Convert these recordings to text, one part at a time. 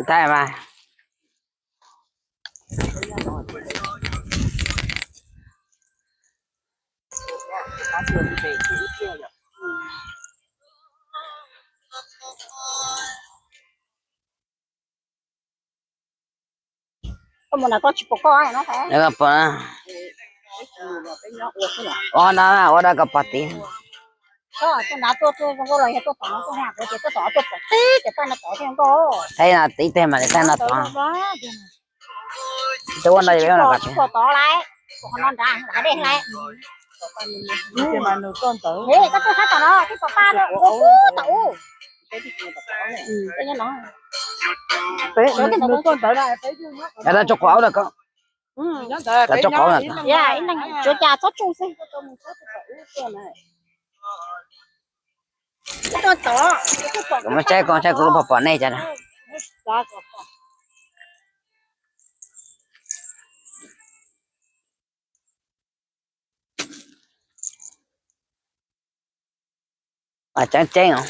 Thaij mas. Koj mus na, koj tsis pom koj no. Ob na ua dab koj pom tid. Tuaj nrad tuaj tuaj zoo nkauj los yog tuaj tom no tuaj ha, kuv ces tuaj tom tuaj pom tib ces tag no tom thiaj zoo nkauj. Thaij no tib teg mas thaij no tom. Tsis pom tod lawm, pom qhov no nrad, nrad dej lawm. Koj tuaj sab tom no, twb pom pab ua ub tom ub. Nws tuaj ntawd, nws tuaj ntawd na, peb twb nyob ntawd, peb nyob ntawd. Tsuav cas txhob tsuj xwb. Kuv muab saib koj, saib kuv puas pom nej cas. Tseeb tseeb os.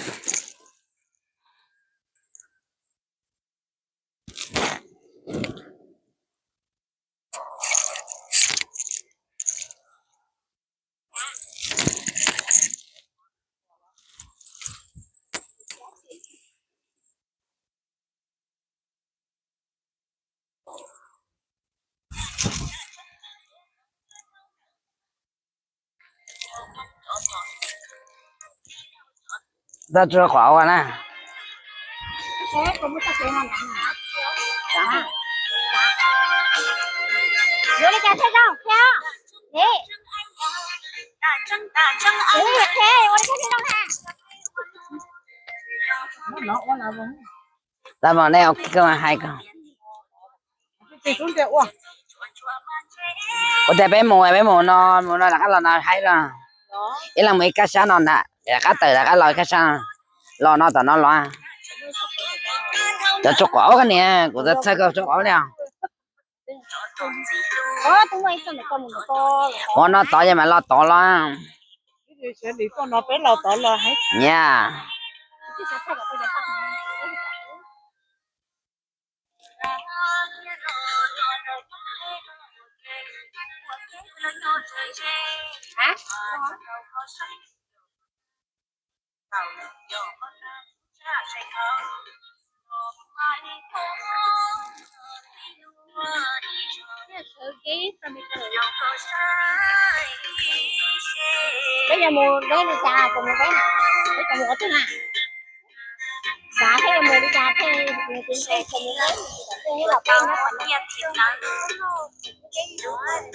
Tau tsuav qhov ua na. Yuav li cas thiaj zoo thiab? Ua li cas thiaj zoo na? Tab mas nej ua koj hais ko. Ua tias peb mus, peb mus no, mus no rov qab los no haib los. Ib leeg mus ib kab sab no ntag, rov qab tawm rov qab los ib kab sab, los no tom no los. Cov tsuas qhov ub koj niam, kuv txhawj koj tsuas qhov ub li. Ua no tod ces mas los tod los. Nyab. Peb yuav mus deb li cas, puas mus deb na? Peb puas mus qhov twg na? Xav thiab yuav mus li cas thiaj mus tim no, puas mus deb, puas mus deb los peb nyob tom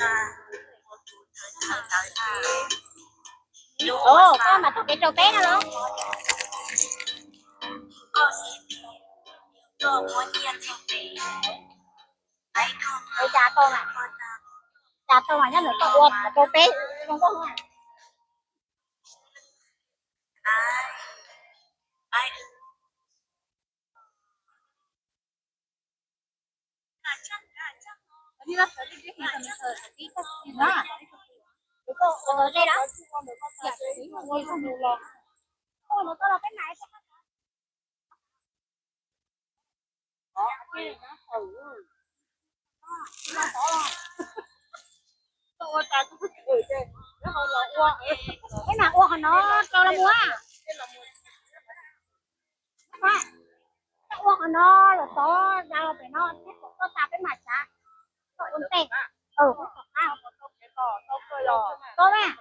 no. Ov, koj mas txoj kev rau peb no los? Ua cas tau mas, cas tau mas nyob ntawm koj ua rau peb zoo nkauj no. Peb mam ua qhov no rau los mus. Ua qhov no los tod, da los pem no thiab, kom koj tas peb mam tsav. Koj ua ntej. Koj mas.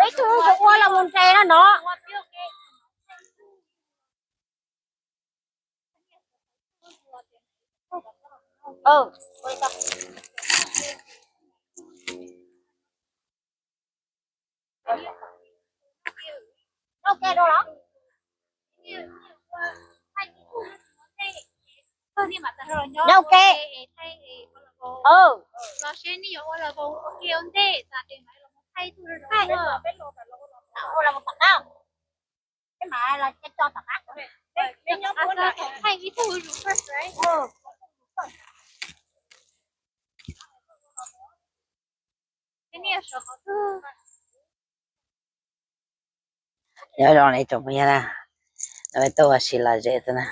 Ib tug ua los mus nres no no. Ua ke. Ua los tom qab. Peb mam los tso tom qab. Nyob zoo ne tsoom phooj ywg na, no peb tuaj ua si lom zem xwb na.